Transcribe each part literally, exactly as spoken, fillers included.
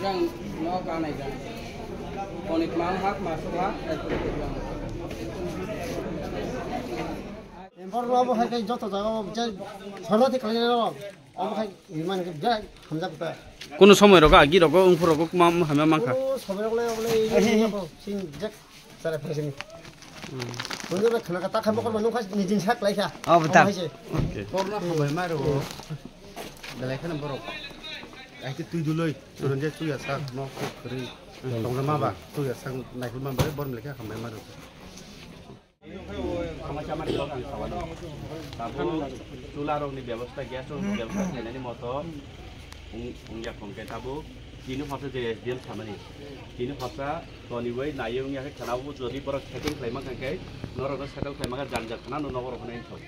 Yang no kanai jan. Konik mang hak masuk hak. Empor lo bo hai kai joto jaga o je chhorna thik khlai rok. Omo hai man ke jai hamjak ta. Kuno somoi rogo agi rogo ungphu rogo ma ma hamya mankha. Kuno somoi rogo le obo le sing jak sara phai sini. Kuno be khana ka ta kha mokol manung kha ni jin sak lai kha. Obo ta. Omo hai se. Korna hambai ma rogo. Belai khana borok. Ai ke tui duloi. Suran je tui asak no khri. Tongna ma ba tui asak nai khri ma ba bor belai kha hambai ma rogo. Tabuk chula rokni bebosta, gas rokni bebosta khlainani moto wng-, wngya khong khe tabuk tini horsa je S D M samani. Tini horsa toniwi naiwi wngya khe khwnabo jodi borok settle khlai mankha khe norokno settle khlai mankha jang jang khwnano nogo rok hwnwi thok.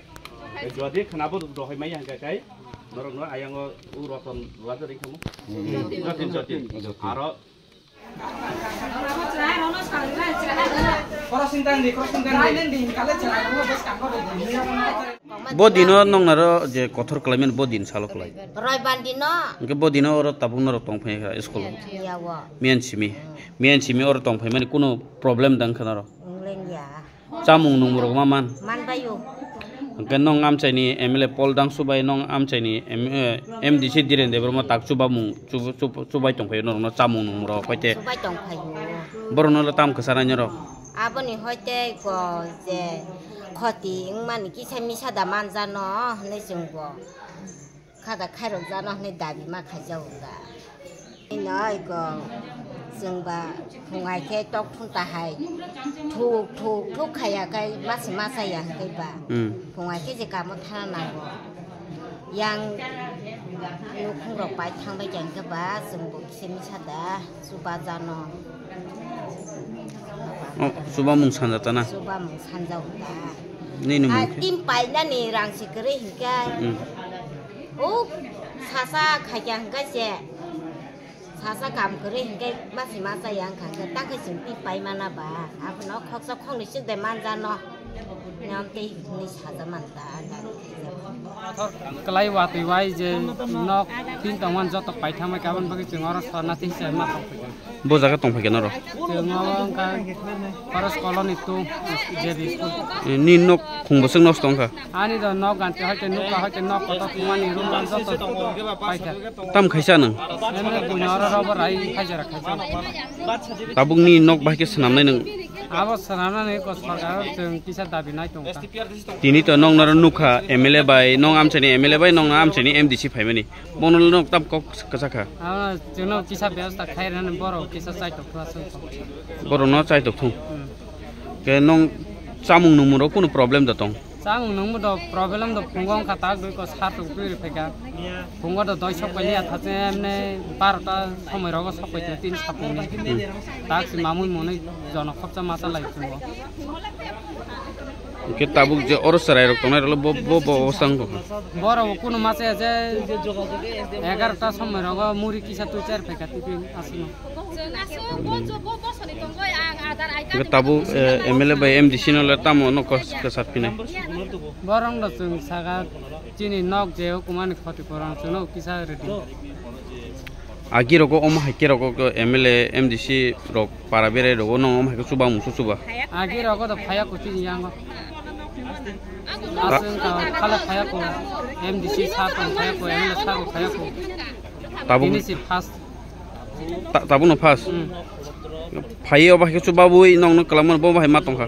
Jodi khwnabo rohoi maya hwnkha khe norokno ayango u roton rwajak wngkha mo. Jotin, jotin. Aro Bo dino nongnaro je kothor khlaimani bo din salo khlai. Roibar dino. Hwnkhe bo dino oro tabuk norok tongphai kha school. Yawo. Miyan simi. Miyan simi oro tongphaimani kuno problem dang kha norok. Wnglengliya. Chamung nungmung rok ma man. Manbaio. Hwnkhe nong amchaini M L A Paul Dangsu bai nong amchaini M-, eh, M D C Dhiren Debbarma tak chubamung chu-, chu-, chubai tongphaio norokno chamung nungmung rok hoite. Chubai tongphaio. Borokno le tam kwchana norok. Aboni hoite ko je khoti wngmani kisa misa da manjano hinwi chwngbo. Khada khairok jano hwnwi dabi ma khaijago da. Ino iko chwngba phungai khe tok thung ta hai thuk thuk thuk khaiya khai masi ma chaya hwnkhe ba. Hmm. Phungai khe je kamo thana nango. Yang nukhung rok pai thang bai khe hwnkhe ba chwngbo kisa misa da. Chuba jano. Oh, chuba mung sanja tana. Chuba mung sanja uta. Nini mung khe? Tim painani rang si kwrwi hinkhe. Hmm. Oh, sasa khaikya hinkhe se. Sasa kam kwrwi hinkhe masi masa yang kha hinkhe ta khe chwng tim pai mana ba. Abono khoksa khokni swk de manjano. Nyam tei hwnwi saja man ta. Kwlai watwi wai je nok tin tongmani joto paithangbai kabon bagwi chwng oro sorna tei se ma tongphaikha. Bo jaga tongphaikha norok? Chwng oro wngkha Forest Colony two J B School. Eh, ni nok khung bwswk nosto wngkha? Ani do nok ganti hoite nukha hoite nok kotor thumani room joto paikha. Tam khaisa nwng? Emne buino oro robo rai khaijara khaijak. Tabukni nok bahai khe swnamnai nwng? Abo swnamnani ko sorkar chwng kisa dabi nai tongkha. Tini to nong naro nukha M L A bai, nong amchaini M L A bai, nong amchaini M D C phaimani. Bono le nok tam kok kwchakha. Abo chwngno kisa bebosta khairani borok kisa chaitok thwa chwng. Borokno chaitok thung. Hmm. Ke nong chamung nungmung rok kunu problem da tong? Chamung nungmung do problem do phungo wngkha tak dui ko sar tok twi rwphaikha. Phungo do doi sok pailiya thache emne barota somoi rogo sok paikha tin sapungni. Hmm. Tak si mamui mwnwi jono khopsa masa lai phungo. Hwnkhe tabuk je oro chwrairok tongnai rokle bo, bo, bo obostha wngkha. Borok bo kunu masa ya je egarota somoi rogo muri kisa twi char phaikha tiffin aswkno. Hwnkhe tabuk, eh, M L A bai M D C no le tamo no kos-, kwchar phinai. Borok no chwng saka chini nok je hukumani khoti koron chwngno kisa rwdi. Agi rogo omo hai khe rogo ko M L A, M D C rok para berai rogo nong omo hai khe chuba mung su chuba. Agi rogo do phaya ko chini yango. Aswng ka phala phaya ko M D C sa tong phaya ko M L A sa ko phaya ko. Tabuk tini si first. Ta-, tabuk no first. Hmm. Phai obo hai khe chuba bui nong no kwlangma bo hai ma tong kha.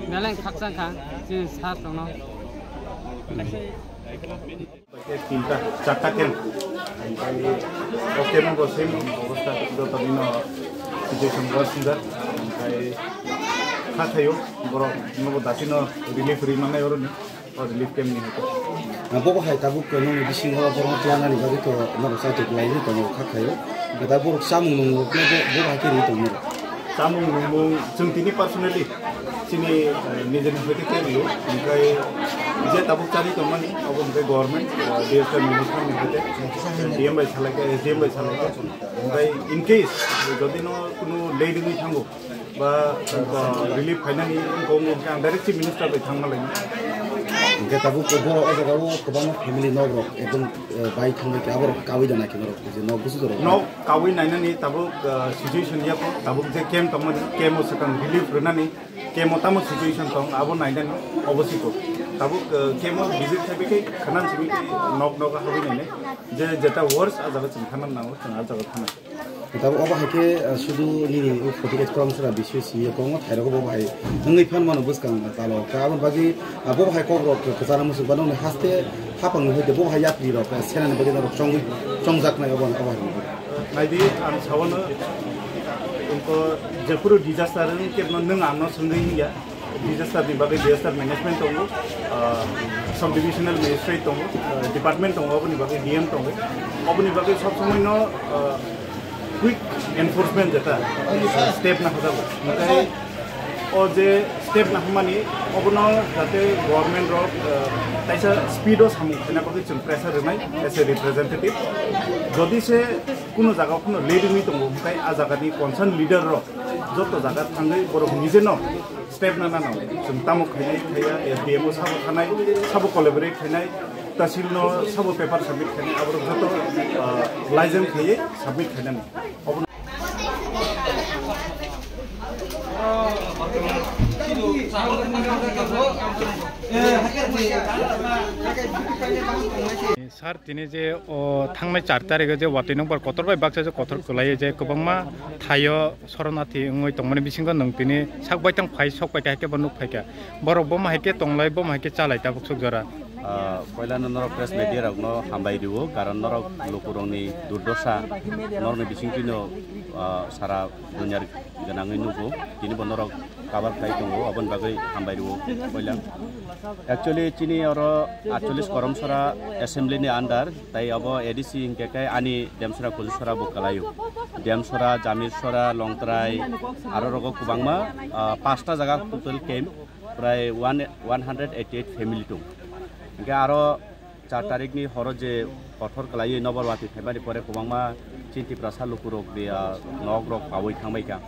Beleng khakchang kha chini sa tong no. Hmm. Tinta, charta camp. Omo camp o bo same obostha, joto dino situation worse wngkha. Kha thaio, borok nobo dati no relief rwi mannai oroni, o relief camp ni hwnkhe. Bobo hai tabuk nokni bisingo borokno tlangnani bagwi to norok chaitok laigwi tongo kha thaio. Da borok chamung nung rokno bo, bo hai khe rwi tongo. Chamung nungmung chwng tini personally chini, eh, nijeni hoite khe rio, hwnkhe je tabuk chari tongmani abo hwnkhe government, eh, D S W minister ni hoite, D M bai salaikha, S D M bai salaikha. Hwnkhe in case jodi no kunu late wngwi thango ba, eh, relief phainani wngkha, wngkha hwnkhe ang direct chief minister bai thangma lainai. Hwnkhe tabuk borok o jaga o kwbangma family nok rok ekdom, eh, bai thangbai khe aborok kaui da naikhe norok je nok busu jorok. Nok kaui nainani tabuk, eh, situation ya kho, tabuk je camp tongmani, camp o swkang relief rwnani, camp o tamo situation tong abo nainani obo siko. Tabuk, eh, camp o visit khaibai khe khwnan simi nok nok habwi nainai je jeta worst a jaga chwng thana nango chwng a jaga thana. Tabuk obo hai khe, ah, sudu nini o forty eight Kwrwngsara B C S ni kwbangma thairok bo bahai wngwi phan mano bwskang talo. Khe aboni bagwi, ah, bo bahai kok rok kwchana muchung ba nokni haste hapang ni hoite bo bahai yapri rok, ah, senani bagwi norok chongwi chongjaknai obo, obo hai. Naidi ang sawano, wngkha jephuru disaster wngkhe nwng ano swngwi wngya. Disaster ni bagwi disaster management tongo, ah, subdivisional magistrate tongo, ah, department tongo, oboni bagwi D M tongo. Oboni bagwi sob somoi no, ah, quick enforcement jeta, ah, step na hojago. Nathai o je step na hwnmani obono jate government rok, ah, taisa speed o samung khaina bagwi chwng pressure rwnai as a representative. Jodi se kuno jaga kuno late wngwi tongo, hwnkhe a jaga ni concern leader rok joto jaga thangwi borok nije no step na nang. Chwng tamo khainai khaiya, S D M o sabo thanai, sabo collaborate khainai, tahsil no sabo paper submit khainai, aborok joto, ah, license khaiye submit khainani. Obo Sir, tini je o thangnai char tarikh o je watwi nokbar kotor bai baksa je kotor kwlai je kwbangma thaio soronarthi wngwi tongmani bisingo nwng tini sak baithang phai sok pai kha, hai khe bo nuk phai kha. Borok bo ma hai khe tonglai, bo ma hai khe chalai tabuk suk jora. Ah, poilano norok press media rokno hambai rio, karon norok lukurokni durdosa norokni bisingtwino, ah, sara dunya gwnangwi nugo, tini bo norok cover khlai tongo, oboni bagwi hambai rwo poila. Actually, chini oro atchollish Koromsora assembly ni under, tai obo A D C hinkhe khe ani Demsora Kujusora bo kwlaio. Demsora, Jamirsora, Longtrai, aro rogo kwbangma, ah, pasta jaga total camp, prai one, one hundred eighty eight family tong. Hinkhe aro char tarikni horo je kothor kwlaiwi nokbar watwi phaimani pore kwbangma chini Tiprasa lukurok de, ah, nokrok paui thangbai kha.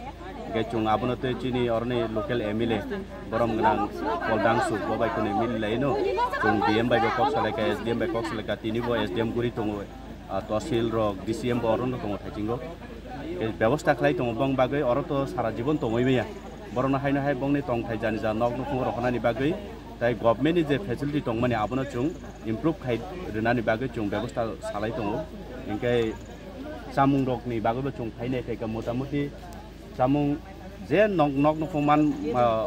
Hinkhe chwng abono tei chini oroni local M L A borom gwnang Pol Dangsu bo bai kwnwi mili laino. Chwng D M bai bo kok salai kha, S D M bai kok salai kha, tini bo S D M guri tongo, ah, tosil rok, D C M bo orono tongo thaichingbo. Tei bebosta khlai tongo bong bagwi oro to sara jibon tongwi maya. Borokno haino hai bongni tongthai jani ja nok nukhung rohornani bagwi tei government ni je facility tongmani abono chwng improve khai rwnani bagwi chwng bebosta salai tongo. Hinkhe chamung rokni bagwibo chwng phainai phaikha motamuti chamung je nok, nok nukhung man, ah,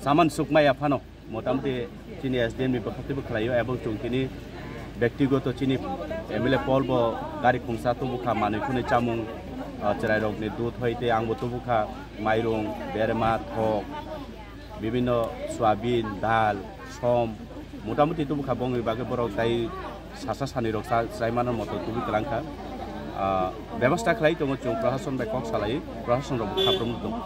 saman sukmaya phano motamuti chini S D M ni bwkhaktwibo khlaio, ebong chwng tini bektigoto chini M L A Paul bo gari khungsa tubukha, manwi khwnwi chamung, ah, chwrairokni dudh hoi tei angbo tubukha, mairung, berma, thok, bibinno soyabin, dal, som, motamuti tubukha, bongni bagwi borok tai sasa sanirok cha-, chaimano moto tubui kwlangkha. Ah, bebosta khlai tongo chwng, prashason bai kok salai, prashason rok khaprwng tongo.